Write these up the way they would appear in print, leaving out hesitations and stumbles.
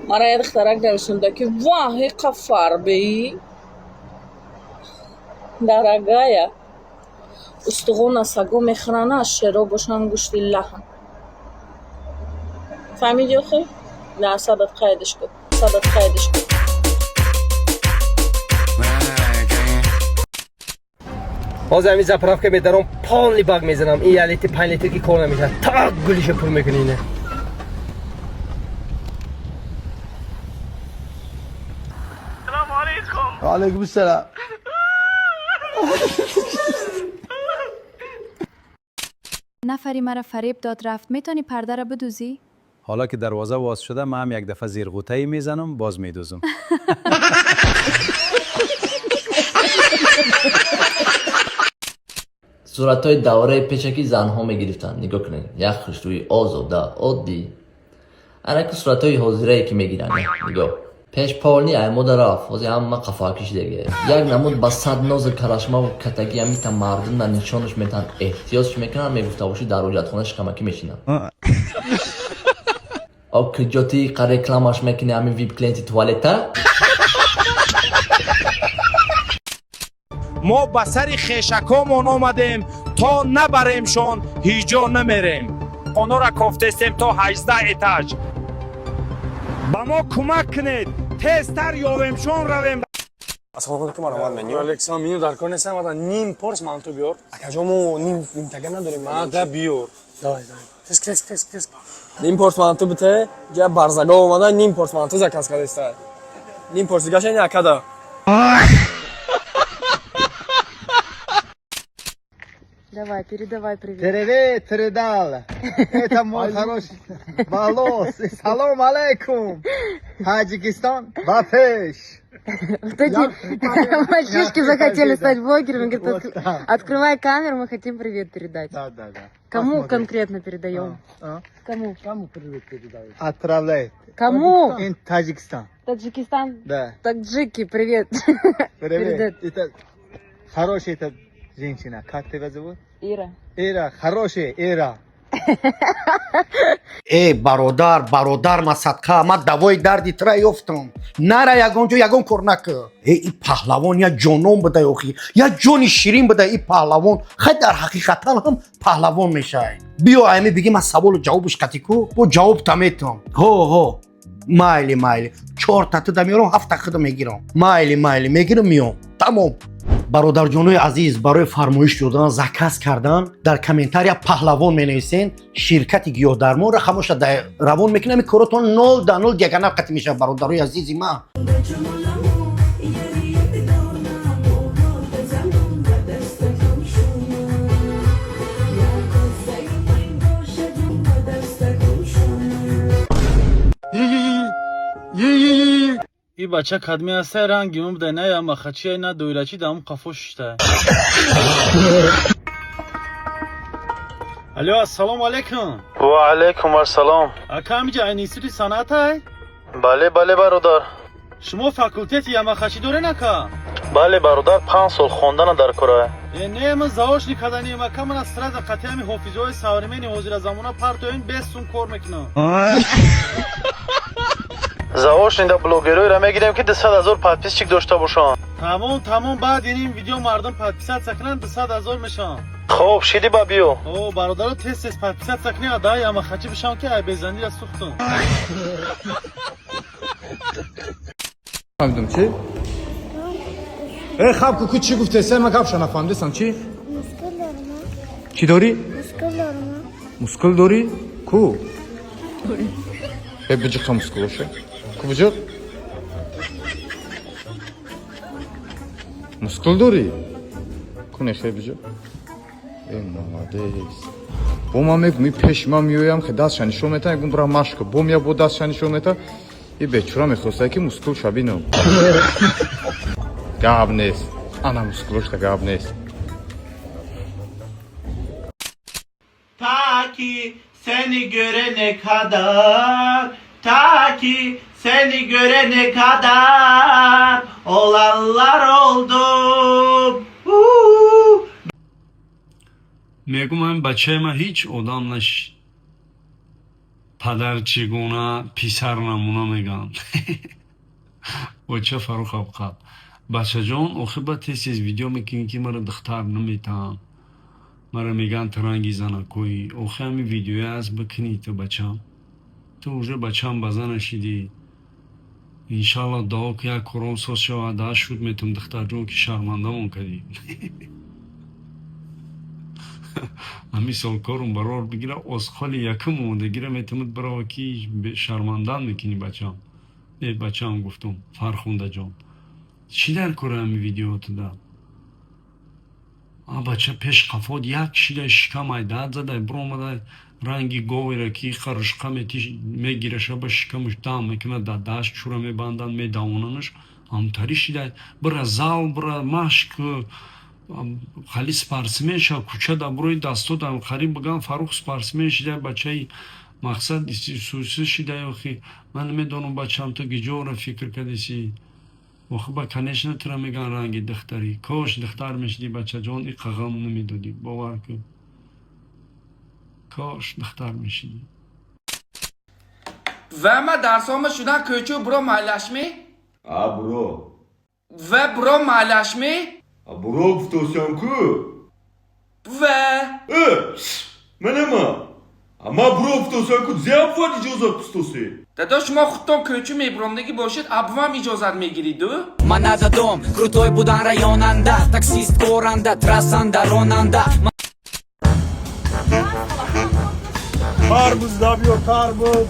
Мара як духтарак нависонда, ки ваҳ, иқа фарбеӣ. Дорогая, устухона саго мехӯранд, шеро бошанд гӯшти лаҳм. Фаҳмидӣ охир? На асабат қайдаш кун, асабат қайдаш кун. Ҳозир ҳамин заправка медаром, полный бак мезанам. Ин 1 литр, 5 литр ки кор намешавад, так гулиша пур мекунӣ ина. Алейкум салам. Нафари мара фареб дод, рафт. Метавонӣ пардара бидӯзӣ? Ҳоло ки дарвоза воз шуда, ман ҳам як дафъа зирғутае мезанам, боз медӯзам. Суратҳои давраи пеша, ки занҳо мегирифтанд, нигоҳ кунед: як хушрӯи озода, оддӣ. Анаки суратҳои ҳозирае, ки мегиранд, нигоҳ. Пеш полный аймода рафт, ҳозир ҳама қафоакиш деге. Як намуд ба сад нозу карашмаву катагӣ ҳамита мардум на нишонаш метаҳанд, эҳтиётш мекунанд, мегуфта бошӣ, дар ҳоҷатхона шикамакӣ мешинанд. О, куҷо ти иқа рекламаш мекунӣ, ҳамин вип клиенти туалета? Мо ба сари хешакомон омадем, то набаремшон, ҳиҷо намерем. Онора кофтестем то 18 этаж. Ба мо кӯмак кунед, тезтар ёвемшон, равем. Ассалому алайкум, марҳамат, меню. Александр, меню дар кор нестам, вада ним порс манту биёр. Акаҷон, мо ним нимтага надорем. Мада биёр. Давай, давай. Тез, тез, тез, тез. Ним порс манту бите, ҷа барзаго омада, ним порс манту заказ кардеста. Ним порс дигаша ин акада. Давай, передавай привет. Привет, передал. Это мой хороший волос. Салом алейкум. Таджикистан, ба пеш. Вот эти мальчишки захотели стать блогерами. Говорят, Вот так. Открывай камеру, мы хотим привет передать. Да. Кому Посмотрим. конкретно передаем? А? Кому? Кому привет передаю? Отправляет. Кому? In Таджикистан. Таджикистан? Да. Таджики, привет. Привет. Передать. Это хорошая эта женщина. Как тебя зовут? Ира. Ира, хорошая Ира. Эй, бародар, бародар, ма садқа, ма давои дарди тра ёфтам. Нара ягон ҷо, ягон кор накар. Э, и паҳлавон я ҷонон буда, охи я ҷони ширин буда. И паҳлавон хай дар ҳақиқатан ҳам паҳлавон мешавад. Биё, ами биги, ма саволу ҷавобш қатӣ ку, бо ҷавоб та метам. Ҳо, ҳо, майли, майли, чорта туда меёрам, ҳафта худа мегирам. Майли, майли, мегирам, меём, тамом. Бародарҷонои азиз, барои фармоиш додан, заказ кардан, дар комментария «паҳлавон» менависен. Ширкати гиёҳдармон рақамоша равон мекунам. Коротон 0 да 0 диагонал қатӣ мешавад, бародарои азизи ман. И бача кадми аста, ранги ум буда, на ямахачи, на доирачи, даму қафо шишта. Алло, ассалому алайкум. Ва алайкум ассалом. Ака, ҳамиҷа институти санъатай? Бале, бале, бародар. Шумо факултети ямахачӣ дорен, ака? Бале, бародар, 5 сол хондана дар кора. Э, не, ман заочный каданем, ака. Мана сразу қати ҳами ҳофизҳои современный ҳозира замона партоин, без сум кор мекунам. Заочный да блогеройро мегирем, ки 200 000 подписчик дошта бошанд. Тамом, тамом, баъд ин видео мардум подписаться кунанд, 200 000 мешаванд. Хоб, шиди, ба биё. О, бародаро, тез тез подписаться кунед, адаи ямахачӣ бишавам, ки ай безандира сухтум. Фаҳмидум, чӣ? Э, хаб ку, чӣ гуфтеса, ман гапша нафаҳмидесам, чӣ? Чӣ дорӣ? Мускул дорӣ? Ку? Э, биҷиқа мускулоша. Ку, биҷиқ? Мускул дорӣ? Ку, нехе, биҷиқ? Э, молодец. Бо ман мегум, и пеши ман меоям, хе дастша нишон метам, мегум, бира машқ ку. Бо мея, бо дастша нишон мета. И бечура мехостае, ки мускул шабино. Гап нест. Ана мускулошта гап нест. Ta ki seni görene kadar, ta ki seni görene kadar olanlar oldu. Uuu. Мегум, ҳамин бачаи ман ҳеҷ одам нашид. Падар чӣ гуна, писар намуна мегӯянд. Оча Фаррух Абқат. Бачаҷон, охир ба тез тез видео мекунӣ, ки мара духтар наметаҳанд. Мара мегӯянд ту ранги занакоӣ. Охир ҳамин видеоя аст бикунӣ ту, бачам. Ту уже, бачам, ба зана шидӣ. Иншалло, дуо ки як кором соз шавад, даҳ шуд метум, духтарҷон, ки шармандамон кардӣ. Ҳамин сол корум барор бигира, озхоли якум омодагира метумуд бирава, ки шармандам мекунӣ, бачам. Э, бачам гуфтум, Фархундаҷон. Чӣ дар кори ҳамин видео туда? А бача, пеш қафот як шида шикамай дад задай, биромадай ранги говера, ки иқа ришқа мегираша, ба шикамуш дам мекунад, дар даст чура мебанданд, медавонанаш, ҳамтари шидай. Бира зал, бира машк, хали спортсмен шав, кӯча да бурои, дастодам қариб бигам Фаррух спортсмен шидай, бачаи мақсад суси шидай. Охи ман намедонам, бачам, ту гиҷора фикр кардеси. Охи ба, конечно, тура мегӯянд ранги духтарӣ. Кош духтар мешидӣ, бачаҷон, иқа ғам намедодӣ, бовар кун, кош духтар мешидӣ. Ва ма дарсома шудан кӯчу буро майлашми? А буро. Ва буро майлашми? А буро гуфтосиям ку. Ва. Э, манама. А ма буро гуфтосиям ку, зиям бояд иҷозат пустоси. Дадо, шумо худтон кӯчу мебуромдагӣ бошед, абвам иҷозат мегириду? Ман нададом крутой будан районанда, таксист коранда, трассанда ронанда. Тарбуз да биё, тарбуз.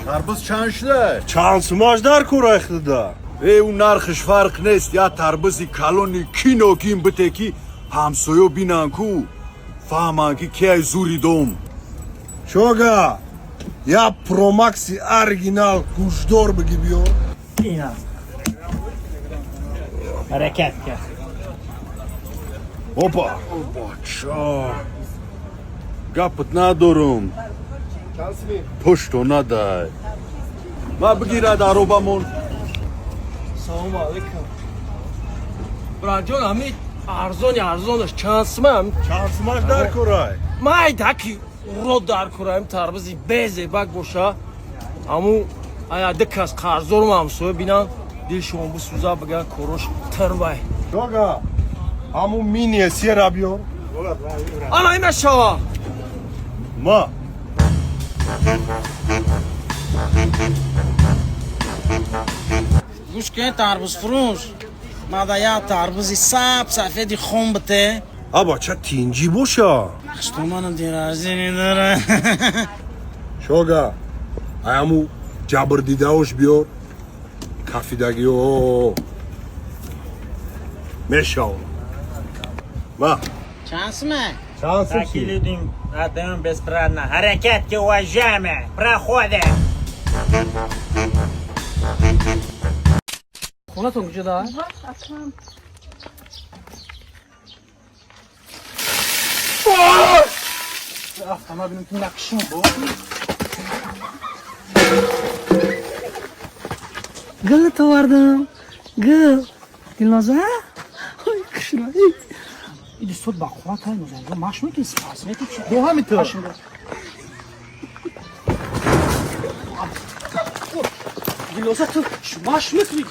Тарбуз чанд шуда? Чанд сумаш дар кор айхтида? Э, ӯ нархиш фарқ нест, я тарбузи калони кинокин бите, ки ҳамсоё бинан ку, фаҳманд, ки кияй зури дом. Чога, я промакси оригинал гӯшдор биги биё. Ина. Ҳаракат кард. Опа. Бача. Гапат надорум. Пушто надай. Ма бигирад аробамон. Салому алейкум. Браҷон, ҳами арзони арзонаш чанд сумам? Чанд сумаш дар корай? Май даки урод дар кораем, тарбузи безебак боша. Аму ая ду кас қарздорум, ҳамсоя бинан, дилшон бисӯза, биган корош тирвай. Чога, ҳаму мини сера биёр. Ана ина шава. Ма. Гӯш кун, тарбузфурӯш, мада як тарбузи саб сафеди хом бите. А бача, тинҷӣ боша. Хиштоманам дирарзини дора. Шога, аяму ҷабрдидаош биёр, кафидагио мешавам. Ма. Чанд сума? Чанд сум? Такие люди отдаем бесплатно. Ҳаракат ки, уважаемые, проходим. Хонатон куҷо да? Рафтам, бинам ки накшим бо. Гул товардам. Гул. Дилноза? Ой, хушроӣ. Иди суд ба қувват ай нозанҷо маш мекунӣ, спас мекунӣ. Бо ҳами ту. Дилноза, ту маш мекунӣ.